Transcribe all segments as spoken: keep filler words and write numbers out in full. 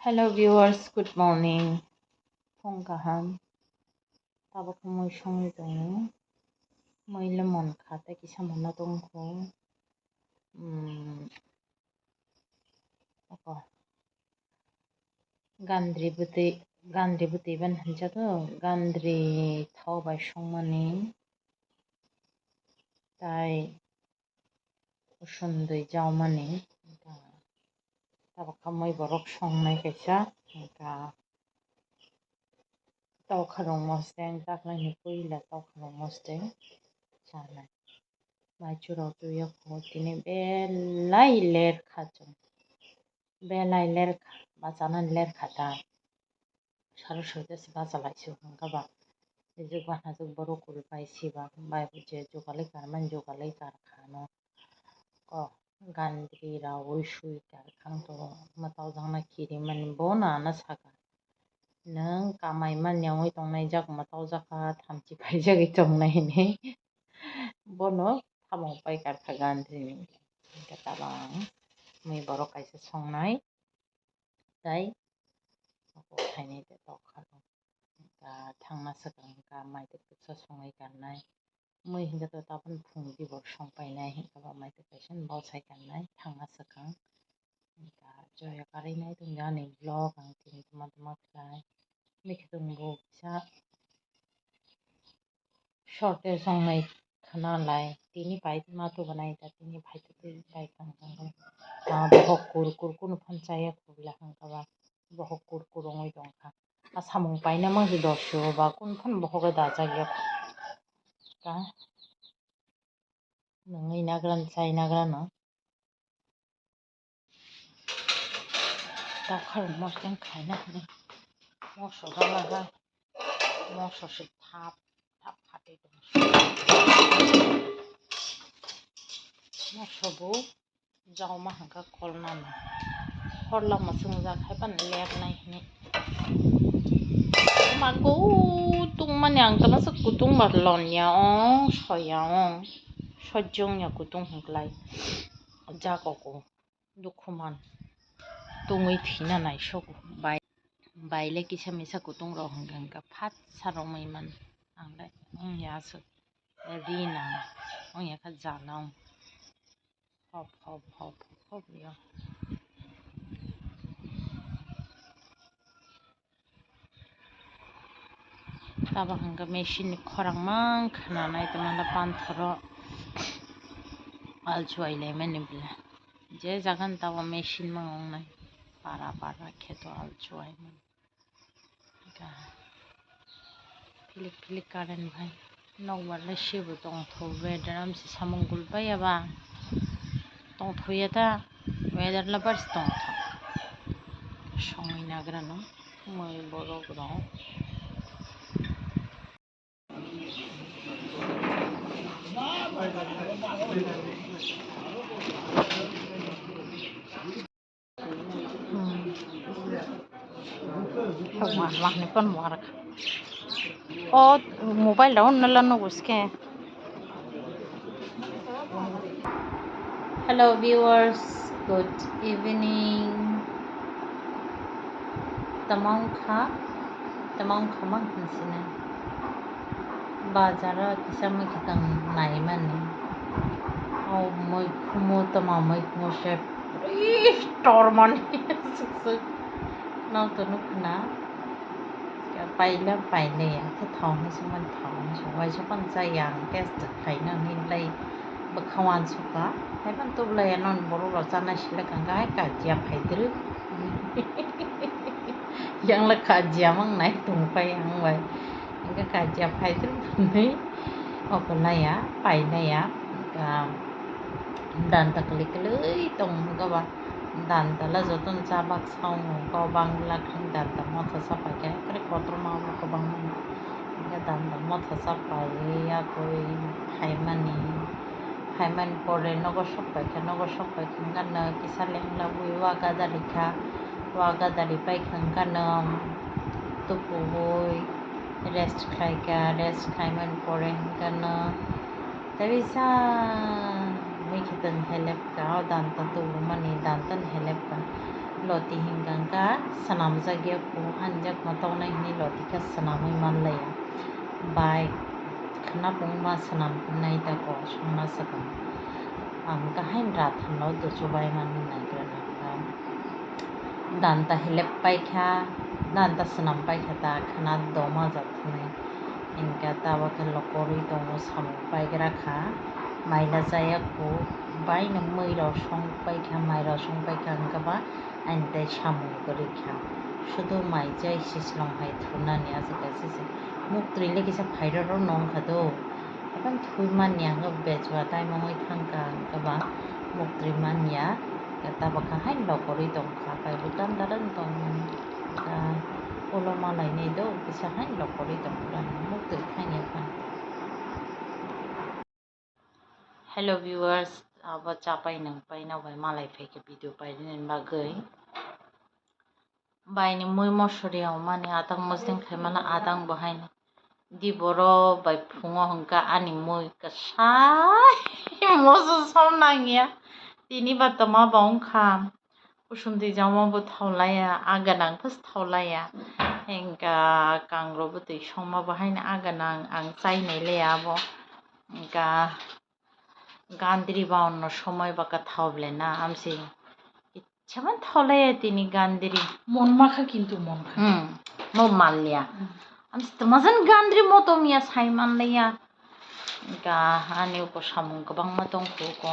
Hello viewers, good morning. Phung kaham. Tabuk mui songwi tongo. Mui lemon kha tei kisa mano tongkho. Hmm. Oko. Gandri bwtwi, gandri bwtwi ban hinjago, gandri thok bai songmani. Tai Kusundwi jaumani, tabuk kha mui borok songnai kaisa, tokha rok mosdeng, taklaini puila tokha rok mosdeng chanai. Mai churok twi yokho tini belai ler kha chwng, belai ler kha, bachanani ler kha ta. Saro soita se bacha lai se hwnkha ba. Ejek bana jok borok kuri pai siba bai bo je jogalai karmani jogalai kar kha no. Ko gandri raui sui kar khang to mwtao jangna kiri mani bo na na saka. Nwng kamai mani wngwi tongnai jak mwtao jaka thamchi paijagwi tongnai hinwi. Bono thamung pai kar kha gandri ni. Hwnkhe tabang mui borok kaisa songnai. Tai kok khainai tei tokha rok. Hwnkha thangna swkang hwnkha mai tei kwsa songwi karnai. Mui hwnkhe to tabukni phung di bo song painai hwnkha ba mai tei kaisa bosai karnai thangna swkang. Hwnkha joya karwi nai tongdi ani vlog ang tini tuma tuma khlai. Mikhe tongo kisa. Shortage wngnai khna lai, tini pai ma tubu nai da, tini pai twi pai kang kang kang. Ah, bohok kur kur kunu phan chaya khubla hwnkha ba, bohok kur kur wngwi tong kha. Ah, samung paina ma se dos yo ba, kunu phan bohok da chak ya kha. Ka nungwi nagra chai nagra no. Takhar mosdeng khaina hwnwi moso rwlaga, moso se thap thap khatwi tong. Moso bo jauma hwnkha kolnani, hor lama chwngjak hai phano lepnai hwnwi. Ma kutung mani ang tama se kutung ba lon ya ong, soya ong, sojong ya kutung hwnkhlai. Jago ko dukhu man tungwi thwina naisogo. Bai, bai le kisa misa kutung rok hwnkha hwnkha phat sa romwi man ang le wngya aswk ri nang wngya kha jana wng hop hop hop hop hop ya. Tabuk hwnkhe machine ni khorang mang khwnanai tongmani panthoro alchuai laimani bwle. Je jaga ni tabuk machine mang wngnai para para kheto alchuai mani. Philik philik current bai. Nokbar le sebo tongthok, weather amse samung gulbaiya ba. Tongthokya ta, weather le barsi tongthok. Songwi nagra no, mui borok rok. Wah, wah, ni pon wah rwkha. O mobile rok no la nugo se khe. Hello viewers, good evening. Tamo wngkha, tamo wngkha ma hinsinai. Bazar o kisa mui kwthang naimani. O mui khumu tamo mui khumu se puri tormani swk swk. Nokto nukna paila pailaya khe thok hinwi songmani thok hinwi song waisa phano chaya ang test khlaina hinwi lai bwkha wansukha. Haiphano tublaiya non borok rok chanai silai kha hai kajia phaidrwk. Yang le kajia mangnai tongpai ang bai. Hingke kajia phaidrwk hinwi okolaiya pailaiya. Danta kwlwi kwlwi tong hwnkhe ba danta le jotono chabak sao kok bangla khe danta motha chapaikha ekre kotorma obo kwbangma hwnkhe danta motha chapaiwi yakwi phaimani phaimani pore nogo sokpaikha nogo sokpaikha hwnkhe no kisa lenglawi waga darikha waga daripaikha hwnkhe no tukuwi rest khlaikha rest khlaimani pore hwnkhe no. Tei bisa mui khe tong helepka o danta tubumani danta ni helepka. Loti hingka hingka swnamjak ya kho, ani jak ma tongnai hwnwi loti khe swnamwi man lai ya. Bai khna pungma swnam nai ta kho, songna swkang. Ang kahai ni ratham no duchu bai man nai gra nang kha. Danta helep pai kha, danta swnam pai kha ta khna doma jak thani. Hingka tabok khe lokorwi tongo, samung pai gra kha, maila chaya kho, bai no mui rok song pai kha, mai rok song pai kha, hingka ba ani tei samung kwrwi kha. Sudu mai chai sislong hai thunani aswk kaisa se. Muktwi le kisa phairok rok nong kha do. Haikhe thwi manya hwnkhe bechua tai mungwi thangkha hwnkhe ba muktwi manya. Tabok kha hai lokorwi tongkha, kaibo danda danda tongmani. Ulo malainai do kisa hai lokorwi tongkha, muktwi thangya kha. Hello viewers, abo chapai nang paina bai malai phaikhe video painani bagwi. Baini mui mosori ya mani atang mosdeng khaimano atang bo haini. Di boro bai phungo hwnkha ani mui kwsai moso som nangya. Tini ba toma bo wngkha. Kusum twi jama bo thaulaiya, a gwnang khe thaulaiya. Hingka kangrok bo twi songma bo haino a gwnang ang chainai le abo. Hingka gandri ba onno somoi baka thau ble na amsi. Saban thaulaiya tini gandri. Mon makha kintu mon kha. Hmm, mo malya. Hmm. Amsi tamajan gandri motom ya sai manlaiya. Hingka ani upo samung kwbangma tongkhu ko.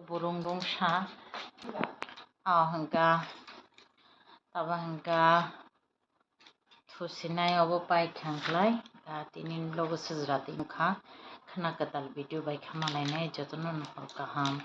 Burung rungsa. Ah, hingka. Taba hingka. Thusinai obo pai khangklai. Ah, tini vlog o sujra tini kha. Khna kwtal video bai kha malainai jotono nokol kaham.